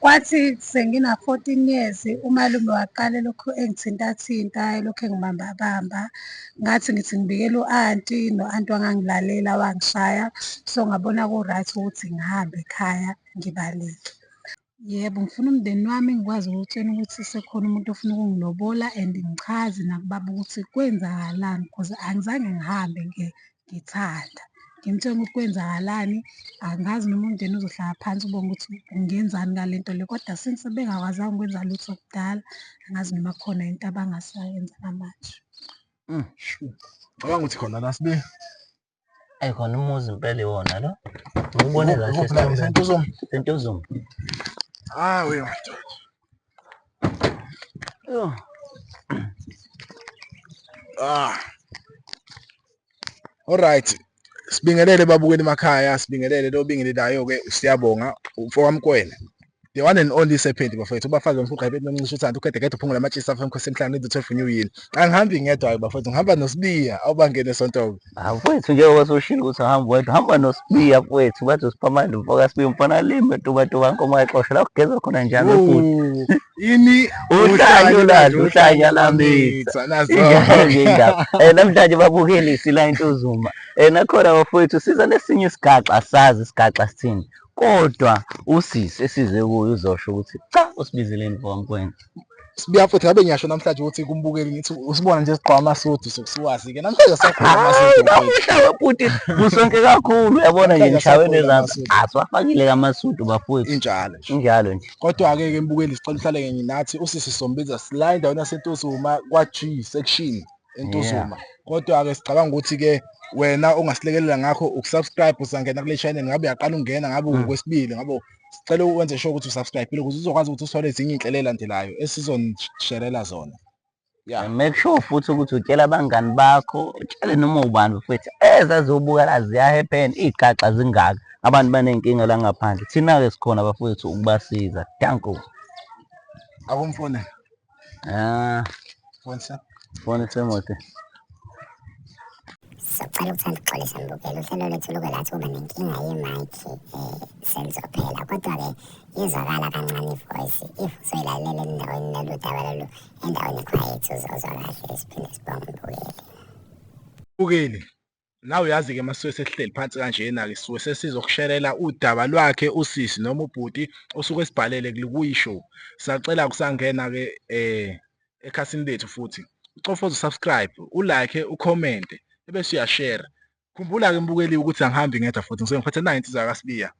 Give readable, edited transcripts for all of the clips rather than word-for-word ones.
Kwathi sengina-14 years umalume waqala elokhu engithintathinta, elokhu engibambabamba. Ngathi ngithi ngibikela u-anti, no-anti wangangilalela wangishaya. So ngabona ku-right ukuthi ngihambe ekhaya ngibaleke. Yebo, ngifuna umndeni wami ngikwazi ukuwutshela ukuthi sekhona umuntu ofuna ukungilobola and ngichaze nakubaba ukuthi kwenzakalani cause angizange ngihambe ngithanda. Ngimtshele ukuthi kwenzakalani, angazi noma umndeni uzohlala phansi ubone ukuthi ungenzani ngale nto le, kodwa since bengakwazanga ukwenza lutho kudala, angazi noma kukhona into abangasayenza namanje. Cabanga ukuthi khona la sibe. Ayi khona umuzi impela iwona lo. Ngibone kahle Ikuphi la? isithombe. IseNtuzuma. Sentuzuma. Ah, we madoda. Yo. Ah. Alright. Sibingelele babukeli emakhaya, sibingelele lo bingelelayo ke siyabonga umfo kaMkwena. The one and only serpent bafethu, ubafazi bamfuqa ibethu nomncisho uthando ukhede kede uphungula amatshisa afem khosi emhlanje the 12 new year. Angihambi ngedwa ke bafethu, ngihamba noSibiya awubangene eSonto. Hawu mfowethu njengoba sewushilo ukuthi uhamba wedwa, hamba noSibiya mfowethu, bathi uSiphamandla umfo kaSibiya umfana alime tuba tuba nkomo ayixoshe la kugezwa khona njalo bhuti. Ini Uhlanya uladla uhlanya lamitha. Nazo. Injalo nje indaba. Namhlanje babukeli sila eNtuzuma. Nakhona bafowethu siza nesinye isigaxa asazi isigaxa sithini. Kodwa usisi esize kuye uzosho ukuthi cha usibizeleni mfo kaMkwena. Sibiya futhi ngabe ngiyasho namhlanje ukuthi kumbukeli ngithi usibona nje sigqoka amasudu sokusiwazi ke namhlanje siyagqoka Hayi amasudu mfethu. namuhla bhuti kusonke kakhulu uyabona nje Namhlanje ngishawe asakhula nezandla. amasudu. Asiwafakile amasudu bafowethu. Injalo nje. Injalo nje. Kodwa-ke ke mbukeli sicela uhlale kanye nathi usisi sombiza sila endaweni yaseNtuzuma kwa-G section eNtuzuma. Kodwa-ke sicabanga ukuthi-ke wena ongasilekelela ngakho ukusubscribe usangena kule channel ngabe uyaqala ungena ngabe ungokwesibili ngabe sicela uwenze sure ukuthi usubscribe ukuze uzokwazi ukuthi uthole ezinye iy'nhlelo ey'landelayo esizonisherela zona. Yeah. And make sure futhi ukuthi utshela abangani bakho, utshele noma ubani mfowethu ezazobuka la ziyahappen iy'gaxa zingaka. Abantu baney'nkinga la ngaphandle. Thina-ke sikhona bafowethu ukubasiza. Danko. Akumfone. Ah, Fonisa. fone semoto. Sicela ukuthanda ukuxolisa mbukeli, uhlelo lwethu luke lathi kuba nenkinga yemayikhi selizophela, kodwa-ke izwakala kancane ivoice. If uzoyilalela endaweni lolu daba lolu endaweni quiet uzozwa kahle. Siphinde sibonge mbukeli. Mbukeli, nawe uyazi-ke masuke sesihleli phansi kanjena-ke sisuke sesizokusherela udaba lwakhe usisi noma ubhuti osuke esibhalele kuyi-show. Sacela kusangena-ke ekhasini lethu futhi ucofoze usubscribe, ulike, ucommente ebese uyashare. Khumbula-ke mbukeli ukuthi angihambi ngedwa futhi ngisuke ngiphethe nayo insizwa kaSibiya.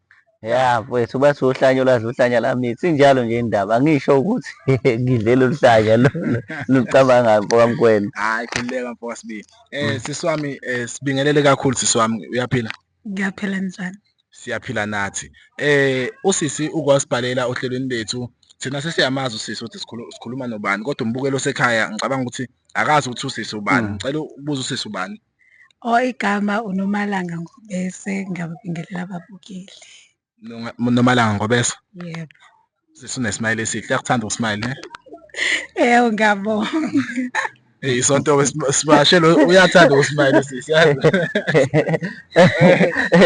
Ya mfowethu bathi uhlanya olwadla uhlanya lamithi injalo nje indaba angisho ukuthi ngidle lolu hlanya lolu lucabangayo mfo kaMkwena. Hhayi khululeka mfo kaSibiya. Sisi wami sibingelele kakhulu sisi wami uyaphila? Ngiyaphila njani? Siyaphila nathi. Usisi ukwasibhalela ohlelweni lethu. Thina sesiyamazi usisi ukuthi sikhuluma nobani kodwa umbukelo osekhaya ngicabanga ukuthi akazi ukuthi usisi ubani. Ngicela ukubuza usisi ubani? Oh, igama uNomalanga Ngobese, ngiyababingelela ababukeli. Nomalanga Ngobese. Yebo. Sisi unesmile esihle. Uyakuthanda ukusmile ne? Yebo, ngiyabonga. Hey isonto sibashelo uyathanda ukusmile sisi. Yazi.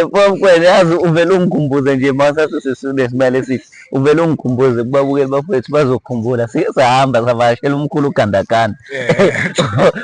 Mfo kaMkwena yazi uvele ungikhumbuze nje mase sesinesimali esihle uvele ungikhumbuze kubabukeli bafowethu bazokhumbula sike sahamba savakashela umkhulu uGandaganda.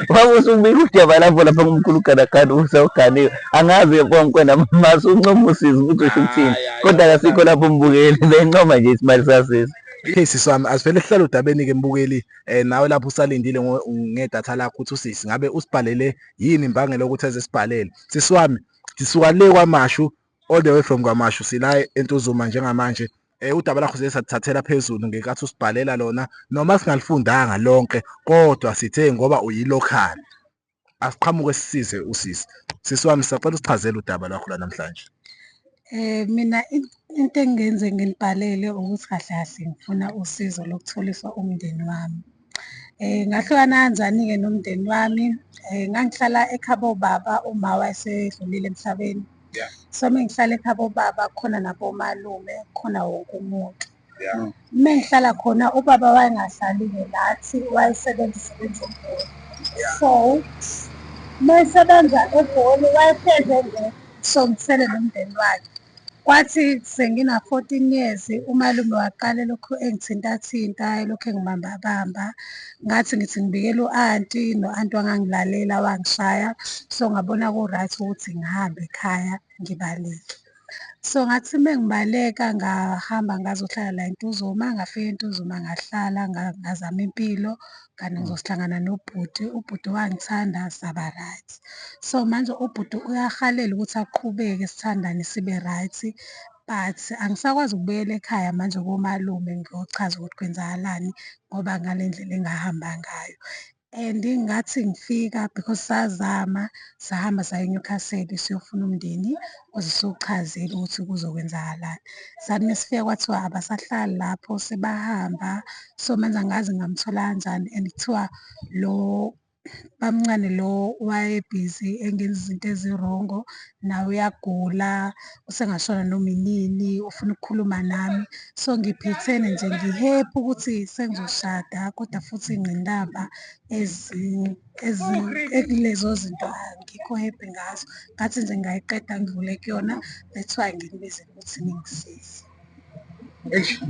Wabe usubika udaba lapho lapha kumkhulu uGandaganda usawuganiwe angazi mfo kaMkwena mase uncoma usizi ukuthi usho ukuthini Hayi, hayi, kodwa kasikho lapho umbukeli bencoma nje isimali sasisi. Hey sisi wami asivele sihlale udabeni ke mbukeli nawe lapho usalindile ngedatha lakho ukuthi usisi ngabe usibhalele yini imbangela ukuthi eze sibhalele. Sisi wami sisuka le kwaMashu all the way from kwaMashu sila eNtuzuma njengamanje. Udaba lakho siye sathathela phezulu ngenkathi usibhalela lona noma singalifundanga lonke kodwa sithe ngoba uyilocal asiqhamuke sisize usisi. Sisi wami sisacela usichazele udaba lwakho la namhlanje. Mina into engenze nginibhalele ukuthi kahle kahle ngifuna usizo lokutholiswa umndeni wami. Ngahlukana kanjani-ke nomndeni wami? Ngangihlala ekhabo baba, uma wayesedlulile emhlabeni. So mengihlala ekhabo baba khona nabomalume, khona wonke umuntu. Mengihlala khona ubaba wayengahlali-ke nathi, wayesebenza usebenza eGoli. So mesebenza eGoli wayehlezi engekho, so ngisele nomndeni wakhe. Kwathi sengina-14 years umalume waqala elokhu engithintathinta, elokhu engibambabamba. Ngathi ngithi ngibikela u-anti, no-anti wangangilalela wangishaya. So ngabona ku-right ukuthi ngihambe ekhaya ngibaleke. So ngathi uma ngibaleka ngahamba ngazohlala la eNtuzuma, ngafika eNtuzuma ngahlala ngazama impilo kanti ngizohlangana nobhuti, ubhuti wangithanda saba right. So manje ubhuti uyahalela ukuthi aqhubeke sithandane sibe right, but angisakwazi ukubuyela ekhaya manje komalume ngiyochaza ukuthi kwenzakalani ngoba ngale ndlela engahamba ngayo. And ngathi ngifika because sazama sahamba saya eNewcastle siyofuna umndeni ukuze siwuchazele ukuthi kuzokwenzakalani. Sathi mesifika kwathiwa abasahlali lapho sebahamba, so manje angazi ngingamthola kanjani and kuthiwa lo bamncane lo wayebhizi engenza izinto ezirongo nawe uyagula usengashona noma inini ufuna ukukhuluma nami. So ngiphithene nje ngi-happy ukuthi sengizoshada kodwa futhi ingqinamba ekulezo zinto angikho happy ngazo. Ngathi nje ngayiqeda ngidlule kuyona, that's why nginibizile ukuthi ningisize. Eish.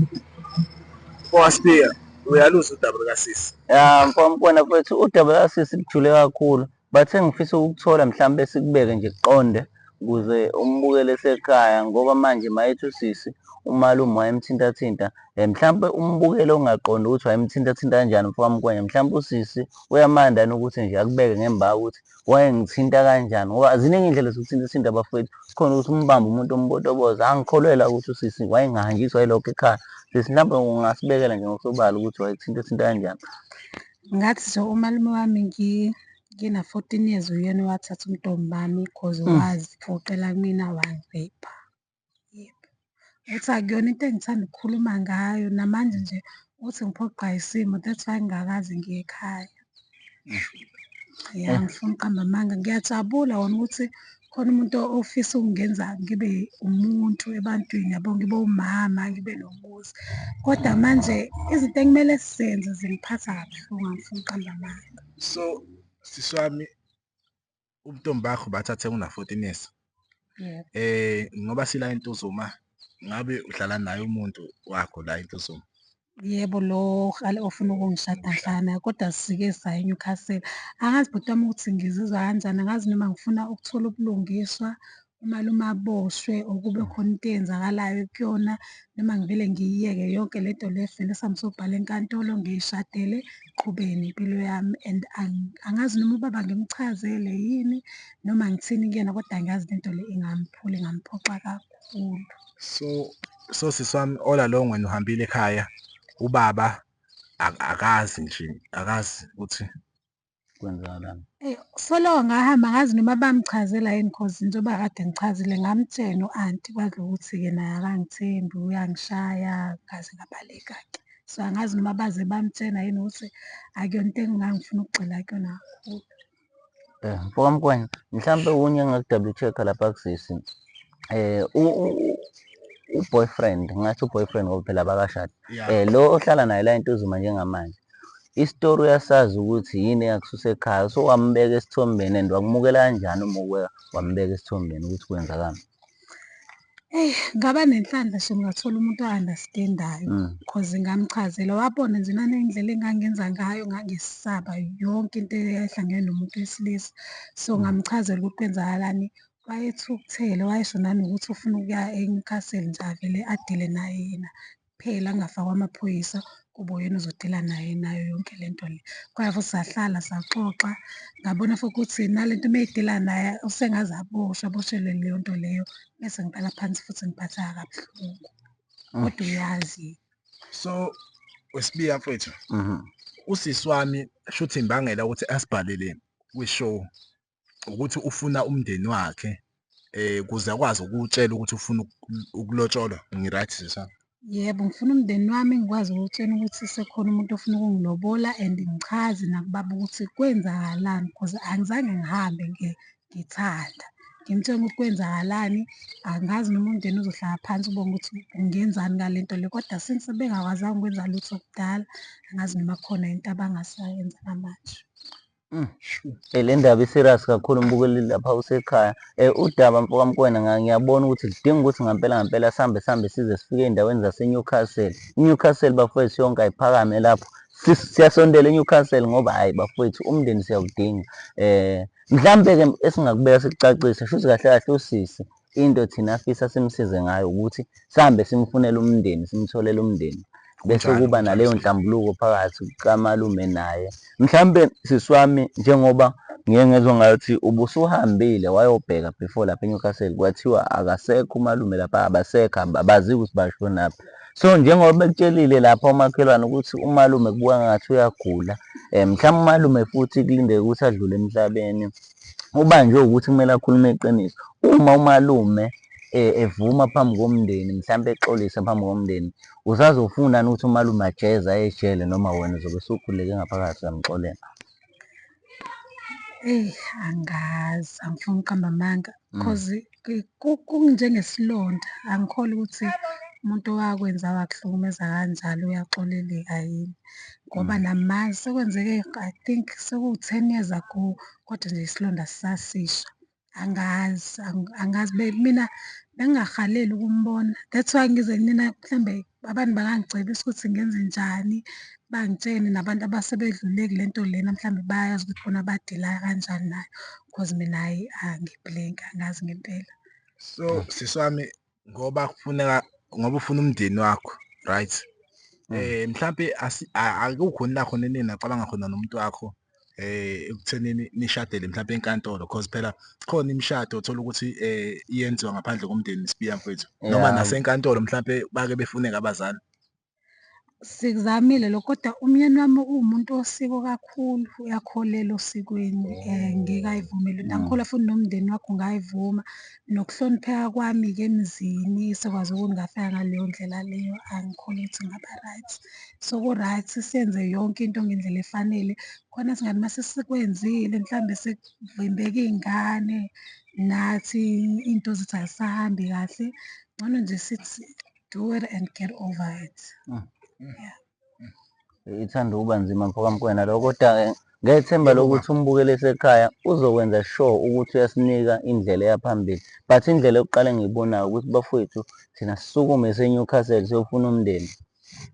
Mfowasbiya, uyaluza udaba lukasisi. Ya mfowamkwana mfowethu udaba lukasisi lujule kakhulu. Bathe ngifisa ukuthola mhlawumbe sikubeke nje kuqonde ukuze umbukele esekhaya ngoba manje mayethi usisi umalume wayemthintathinta mhlawumbe umbukele ongaqondi ukuthi wayemthintathinta kanjani mfowamkwenya mhlawumbe usisi uyamanda ukuthi nje akubeke ngemba ukuthi wayengithinta kanjani ngoba ziningi iy'ndlela zokuthinta bafowethu khona ukuthi umbambe umuntu ombotoboza angikholwela ukuthi usisi wayengahanjiswa yilokho ekhaya sisi mhlawumbe ungasibekela nje ngokusobala ukuthi wayethinta thinta kanjani. Ngathi nje umalume wami ngina-14 years uyena owathatha umntombi bami cause waziphoqela kumina wangi-rape-a. Yebo. Uthi akuyona into engithanda ukukhuluma ngayo namanje nje uthi ngiphoqa isimo that's why ngingakaze ngiye ekhaya. Ya, ngifuna ukuqamba amanga. Ngiyajabula wona ukuthi khona umuntu ofisa ukungenza ngibe umuntu ebantwini yabo, ngibe umama, ngibe nomuzi. Kodwa manje izinto ekumele sizenze zingiphatha kabuhlungu, angifuni ukuqamba amanga. So sisi wami ubuntombi bakho bathathe una-14 years. Yebo. Ngoba sila eNtuzuma, ngabe uhlala naye umuntu wakho la eNtuzuma? Yebo, lo ofuna ukungishada ngihlala naye kodwa sike saya eNewcastle. Angazi bhuti wami ukuthi ngizizwa kanjani, angazi noma ngifuna ukuthola ubulungiswa, umalume aboshwe or kube khona into eyenzakalayo kuyona noma ngivele ngiyiyeke yonke le nto le sivele sihambe siyobhala enkantolo ngiyishadele, ngiqhubeke nempilo yami and angazi noma ubaba ngimchazele yini noma ngithini kuyena kodwa angiyazi le nto le ingamphula ingamphoxa kakhulu. So sisi wami all along wena uhambile ekhaya, ubaba akazi nje, akazi ukuthi kwenzakalani. Eyi, solo ngahamba angazi noma bamchazela yini cause njengoba kade ngichazile ngamtshena u-anti kwadla ukuthi-ke naye akangithembi uyangishaya ngaze ngabaleka-ke. So angazi noma baze bamtshena yini ukuthi akuyona into engangifuna ukugxila kuyona kakhulu. Mfokamkwena, mhlampe okunye engingaku-double check-a lapha kusisi, u-boyfriend, ngingathi u-boyfriend ngoba phela abakashadi, lo ohlala naye la eNtuzuma njengamanje, isitori uyasazi ukuthi yini eyakususa ekhaya, so wambeka esithombeni and wakumukela kanjani uma uke wambeka esithombeni ukuthi kwenzakalani? Eyi, ngaba nenhlanhla nje ngathola umuntu o-understand-ayo cause ngamchazela wabona nje nanendlela engangenza ngayo ngangisaba yonke into eyayihlangene nomuntu wesilisa. So ngamchazela ukuthi kwenzakalani, wayethukuthele wayesho nanokuthi ufuna ukuya eNewcastle nje avele adile naye yena kuphela kungafakwa amaphoyisa kube uyena ozodila naye nayo yonke le nto le. Kwaya futhi sahlala saxoxa ngabona futhi ukuthi nale nto uma edila naye usengaze aboshwe aboshelwe leyo nto leyo bese ngiqala phansi futhi ngiphatheka kabuhlungu. Kodwa uyazi. So wesibiya mfethu, usisi wami shuthi imbangela ukuthi asibhalele kwi-show ukuthi ufuna umndeni wakhe kuze akwazi ukutshela ukuthi ufuna ukulotsholwa. Ngi-right sisi wami? Yebo, ngifuna umndeni wami ngikwazi ukutshena ukuthi sekhona umuntu ofuna ukungilobola and ngichaze nakubaba ukuthi kwenzakalani cause angizange ngihambe ngithanda. Ngimtshele ukuthi kwenzakalani, angazi noma umndeni uzohlala phansi ubone ukuthi ungenzani ngale nto le kodwa since bengakwazanga ukwenza lutho kudala, angazi noma kukhona into abangasayenza namanje. Le ndaba i-serious kakhulu mbukeli lapha usekhaya. Udaba mfokaMkwena ngiyabona ukuthi lidinga ukuthi ngampela ngampela sihambe sihambe size sifike ey'ndaweni zase-Newcastle. I-Newcastle bafowethu yonke ayiphakame lapho. Siyasondela eNewcastle ngoba hhayi bafowethu umndeni siyawudinga. Mhlampe-ke esingakubeka sikucacise shuthi kahle kahle usisi into thina afisa simsize ngayo ukuthi sihambe simfunele umndeni simtholele umndeni bese kuba naleyo nhlambuluko phakathi kukamalume naye. Mhlampe sisi wami njengoba ngiye ngezwa ngathi ubusuhambile wayobheka before lapha eNewcastle kwathiwa akasekho umalume lapha abasekho abazi ukuthi bashonaphi. So njengoba bekutshelile lapha umakhelwane ukuthi umalume kubukeka ngathi uyagula, mhlawumbe umalume futhi kulindeke ukuthi adlule emhlabeni, ubanjwe ukuthi kumele akhulume iqiniso. Uma umalume evuma phambi komndeni, mhlampe exolisa phambi komndeni, usazofuna yini ukuthi umalume ajeze aye ejele noma wena uzobe usukhululeke ngaphakathi uyamxolela? Eyi, angazi, angifuni ukuqamba amanga cause kunjengesilonda, angikholwa ukuthi umuntu owakwenza wakuhlukumeza kanjalo uyaxoleleka yini. Ngoba namanje sekwenzeke I think sekuwu-10 years ago, kodwa nje isilonda sisasisha. Angazi, angazi mina bengingahaleli ukumbona. That's why ngize kunina mhlambe abantu bangangicebisa ukuthi ngenze njani, bangitshene nabantu abasebedlule kule nto lena mhlambe bayazi ukuthi bona badila kanjani nayo. Cause mina hhayi angibhlenki angazi ngempela. So sisi wami ngoba kufuneka ngoba ufuna umndeni wakho right mhlampe akukho la khona enini nacabanga khona nomuntu wakho ekuthenini nishadele mhlampe enkantolo cause phela khona imishado othola ukuthi iyenziwa ngaphandle komndeni Sibiya mfethu noma nasenkantolo mhlampe bake befuneka abazali. Sikuzamile lokho kodwa umyeni wami uwumuntu osiko kakhulu, uyakholelwa osikweni ngeke ayivume lento. Angikholwa futhi nomndeni wakhe ungayivuma. Nokuhlonipheka kwami-ke emzini sekwazi ukuthi ngafika ngaleyo ndlela leyo, angikholwa ukuthi ngingaba right. So ku-right siyenze yonke into ngendlela efanele, khona singathi uma sesikwenzile mhlawumbe sekuvimbeka iy'ngane nathi iy'nto zethu azisahambi kahle, ngcono nje sithi do it and get over it. Yeah. Ithanda ukuba nzima mfoka Mkwena lokho, kodwa-ke ngethemba lokuthi umbukeli esekhaya uzokwenza sure ukuthi uyasinika indlela eya phambili. But indlela yokuqala engiyibonayo ukuthi bafowethu thina sisukume siye eNewcastle siyofuna umndeni.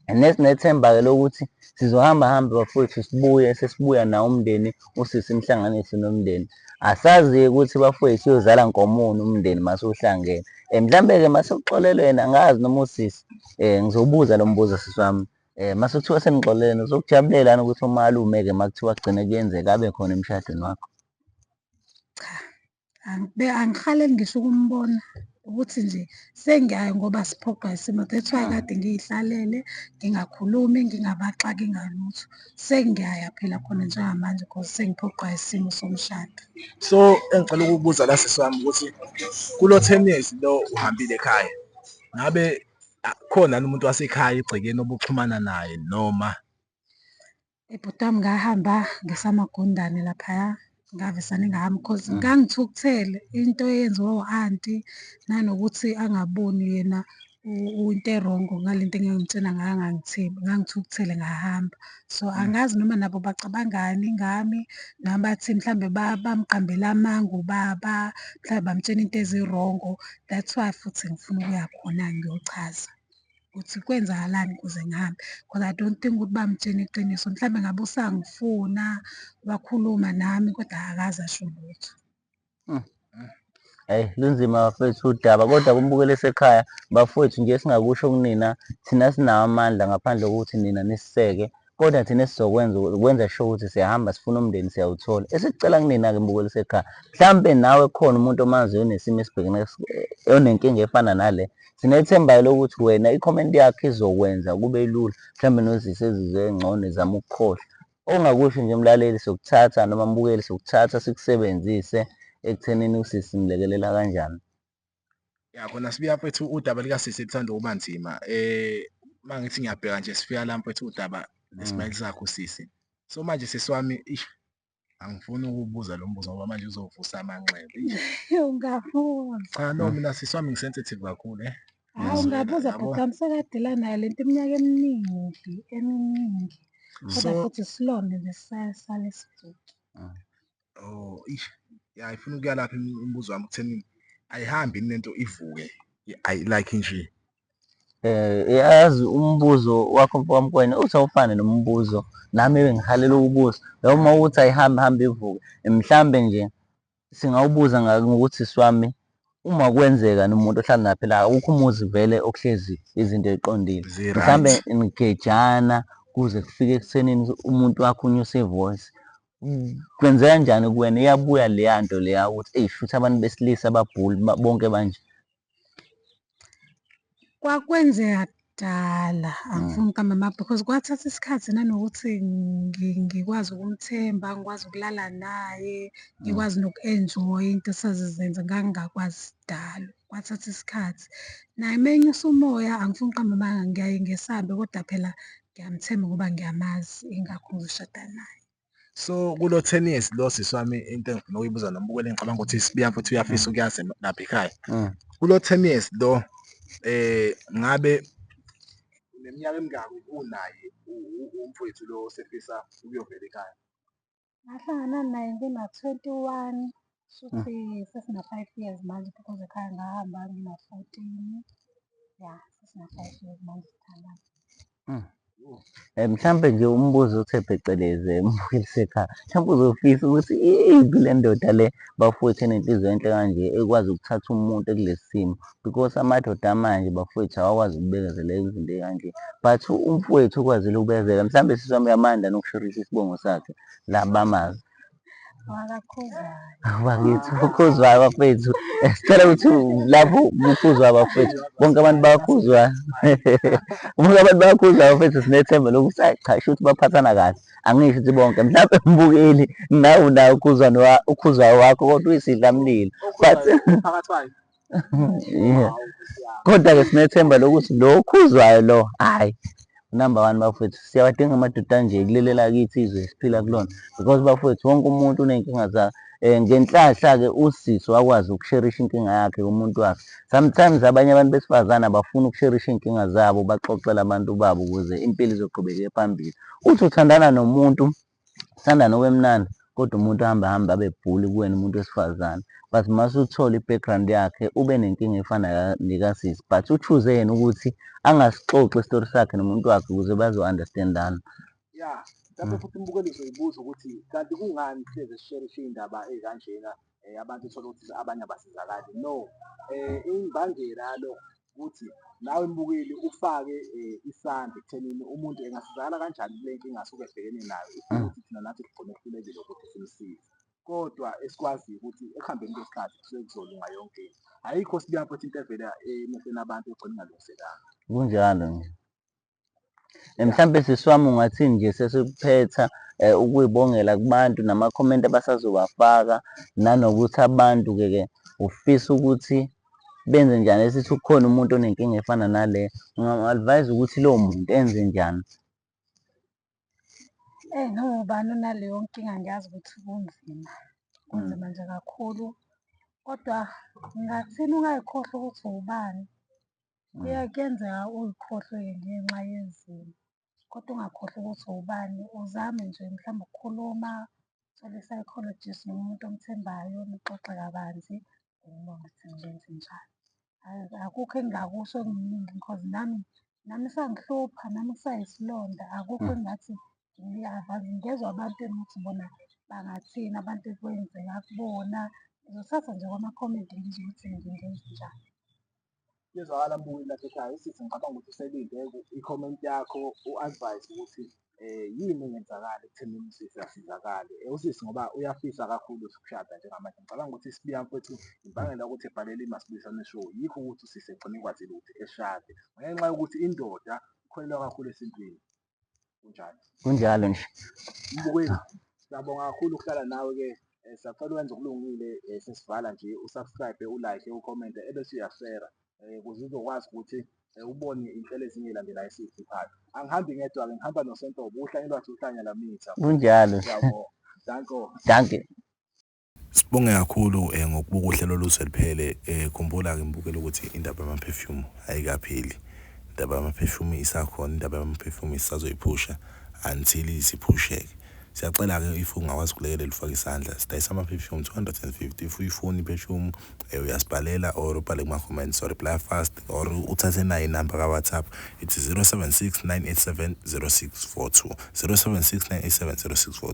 And sinethemba-ke lokuthi sizohamba hambe bafowethu sibuye sesibuya nawo umndeni usisi imhlanganise nomndeni. Asazi-ke ukuthi bafowethu uyozala nkomoni umndeni mase uhlangene. Mhlambe-ke mase uxolelwene angazi noma usisi ngizobuza lo mbuzo sisi wami. Mase kuthiwa senixolelene uzokujabulela yini ukuthi umalume-ke uma kuthiwa kugcine kuyenzeka abe khona emshadweni wakho? Cha, angihaleli ngisho ukumbona ukuthi nje sengiyayo ngoba siphoqwa isimo. That's why kade ngiyihlalele ngingakhulumi ngingabaxaki ngalutho. Sengiyaya phela khona njengamanje cause sengiphoqwa isimo somshado. So engicela ukukubuza la sisi wami ukuthi kulo 10 years lo uhambile ekhaya ngabe khona yini umuntu wasekhaya egcekeni obuxhumana naye noma? Bhuti wami ngahamba ngesamagundane laphaya, ngavesane ngahamba cause ngangithukuthele into eyenziwa u-anti nanokuthi angaboni yena into e-wrong ngale nto engangimtshela ngayo angangithembi, ngangithukuthele ngahamba. So angazi noma nabo bacabangani ngami noma bathi mhlambe bamqambela amanga ubaba, mhlambe bamtshela into ezi-wrong. That's why futhi ngifuna ukuya khona ngiyochaza ukuthi kwenzakalani ukuze ngihambe cause I don't think ukuthi bamtshena iqiniso. Mhlambe ngabe usangifuna wakhuluma nami kodwa akaze asho lutho. Hhayi lunzima bafethu udaba kodwa kumbukeli esekhaya bafowethu nje esingakusho kunina thina sinawo amandla ngaphandle kokuthi nina nisiseke kodwa thina esizokwenza ukwenza sure ukuthi siyahamba sifuna umndeni siyawuthola. Esikucela kunina-ke mbukeli esekhaya mhlampe nawe khona umuntu omaziyo onesimo esibhekene onenkinga efana nale, sinethemba lokuthi wena i-comment yakho izokwenza kube lula mhlampe nozise ezizwe engcono ezama ukukhohlwa. Ongakusho nje mlaleli sokuthatha noma mbukeli sokuthatha sikusebenzise ekuthenini usisi simlekelela kanjani. Ya khona sibuya mfethu udaba likasisi lithanda ukuba nzima. Uma ngithi ngiyabheka nje sifika la mfethu udaba nesimayili sakho sisi. So manje sisi wami ish angifuni ukubuza lo mbuzo ngoba manje uzovusa amanxeba. Eish. Ungabuza. Cha no mina sisi wami ngi-sensitive kakhulu eh. Hawu ungabuza Yabo. bhuti wami sekadila nayo lento iminyaka eminingi eminingi. Kodwa So futhi isilonda nje salesibhuti. Oh, ish. Ya ifuna ukuya lapha imibuzo wami kutheni ayihambi yini lento ivuke. Ayi like nje. Yazi umbuzo wakho mfowami Kwena uthi awufane nombuzo nami ebengihalela ukubuza noma ukuthi ayihambe hambe ivuke mhlambe nje singawubuza ngokuthi sisi wami uma kwenzeka nomuntu ohlala naye phela awukho umuzi vele okuhlezi izinto ey'qondile mhlambe nigejana kuze kufike ekuthenini umuntu wakho unyuse i-voice kwenzeka kanjani kuwena iyabuya leya nto leya ukuthi eyi shuthi abantu besilisa babhuli bonke banje. Kwakwenzeka kudala, angifuni ukuqamba amanga because kwathatha isikhathi nanokuthi ngikwazi ukumthemba, ngikwazi ukulala naye, ngikwazi noku-enjoy-a into esazizenza ngangingakwazi kudala, kwathatha isikhathi. Naye uma enyusa umoya angifuni ukuqamba amanga ngiyaye ngesabe kodwa phela ngiyamthemba ngoba ngiyamazi ingakho ngizoshada naye. So kulo 10 years lo sisi wami into engifuna ukuyibuza nombukeli ngicabanga ukuthi isibiya futhi uyafisa ukuyazi lapha ekhaya. Kulo 10 years lo ngabe uneminyaka emingaki unaye umfowethu lo osefisa ukuyovela ekhaya? Ngahlangana naye ngina-21, shuthi sesina-5 years manje because ekhaya ngahamba ngina-14. Ya, sesina-5 years manje sithandana. Mhlampe nje umbuzo othe phecelezi mbukeli sekhaya, mhlampe uzofisa ukuthi iyiphi le ndoda le bafowethu enenhliziyo enhle kanje ekwazi ukuthatha umuntu ekulesi simo because amadoda amanje bafowethu awakwazi ukubekezelela izinto ey'kanje but umfowethu ukwazile ukubekezela. Mhlampe sisi wami uyamanda nokushorisha isibongo sakhe la bamazi. Bakithi uKhuzwayo bafethu sicela ukuthi lapho kuKhuzwayo bafethu bonke abantu bayakhuzwayo bonke abantu bayakhuzwayo bafethu sinethemba lokuthi ayi cha shuthi baphathana kahle angisho ukuthi bonke mhlawumbe mbukeli nawe unawo uKhuzwayo wakho kodwa uyisidlamlilo but Yeah. Kodwa-ke sinethemba lokuthi lo okhuzwayo lo hhayi number one bafowethu siyawadinga amadoda anje kuleli lakithi izwe esiphila kulona because bafowethu wonke umuntu uney'nkinga zakhe um ngenhlahla-ke usisi wakwazi ukusherisha inkinga yakhe kumuntu wakhe sometimes abanye abantu besifazane abafuni ukusherisha iy'nkinga zabo baxoxele abantu babo ukuze impilo izoqhubekela phambili uthi uthandana nomuntu Sithanda nobe mnandi kodwa umuntu ahambe ahambe abe bhuli kuwena umuntu wesifazane but mase uthole i-background yakhe ube nenkinga efana nekasisi but u-choose yena ukuthi angasixoxi isitori sakhe nomuntu wakhe ukuze bazo-understand-ana. Ya, mhlawumbe futhi umbukeli uzoyibuza ukuthi kanti kungani sihlezi sisherisha iy'ndaba ey'kanjena abantu uthole ukuthi abanye abasizakali. No, imbangela yalokho ukuthi nawe mbukeli ufake isandla ekuthenini umuntu engasizakala kanjani kule nkinga asuke ebhekene nayo ukuthi thina nathi sigcine sihlulekile ukuthi simsize. Kodwa esikwaziyo ukuthi ekuhambeni kwesikhathi kusuke kuzolunga yonke into. Ayikho sibuya futhi into evela emehlweni abantu egcina ingalungisekanga. Kunjalo nje. Mhlampe sisi wami ungathini nje sesikuphetha ukuyibongela kubantu namakhomenti abasazowafaka nanokuthi abantu-ke ke ufisa ukuthi benze njani esithi ukhona umuntu onenkinga efana nale ungamu-advise ukuthi lowo muntu enze njani? Eyi noma ubani onaleyo nkinga ngiyazi ukuthi kunzima, kunzima nje kakhulu. Kodwa ngingathini ungay'khohlwa ukuthi uwubani. Kuyenzeka uy'khohlwe ngenxa yezimo, kodwa ungakhohlwa ukuthi uwubani. Uzame nje mhlawumbe ukukhuluma, uthole i-psychologist noma umuntu omthembayo nixoxe kabanzi, ubone ukuthi ngenzenjani. Akukho engingakusho okuningi because nami, nami isangihlupha, nami kusayisilonda. Akukho engingathi ngezwa abantu ukuthi bona bangathini, abantu ekwenzeka kubona. Ngizothatha nje kwama-comment ngizwe ukuthi ngingenzenjani. Kuyezwakala mbukeli lasekhaya usisi ngicabanga ukuthi uselinde i-comment yakho u-advise ukuthi yini engenzakala ekuthenini usisi asizakale. Usisi ngoba uyafisa kakhulu ukushada njengamanje. Ngicabanga ukuthi isibiya mfowethu imbangela yokuthi ebhalele iMasibuyisane Show yikho ukuthi usisi egcine ekwazile ukuthi eshade ngenxa yokuthi indoda ikholelwa kakhulu esintwini. Kunjalo. Kunjalo nje. Mbukeli, siyabonga kakhulu ukuhlala nawe-ke. Siyacela wenze okulungile sesivala nje usubscribe, ulike, ucommente ebese uyashare ukuze uzokwazi ukuthi ubone iy'nhlelo ezinye ey'landelayo esiyikhiphayo. Angihambi ngedwa-ke ngihamba noSentobo uhlanye lwakhe uhlanya lamitha. Kunjalo. Siyabonga. Danko. Dankie. Sibonge kakhulu ngokubuka uhlelo luze luphele. Khumbula-ke mbukeli ukuthi indaba yama-perfume ayikapheli. Indaba yama-perfume isakhona, indaba yama-perfume sisazoyiphusha until isiphusheke. Siyacela-ke if ungakwazi ukulekelela ufake isandla, sidayisa ama-perfume 250. If uyifuna i-perfume uyasibhalela or ubhale kuma-comments or reply fast or uthathe nayo inamba ka-WhatsApp, it's 076 987 0642, 076 987 0642.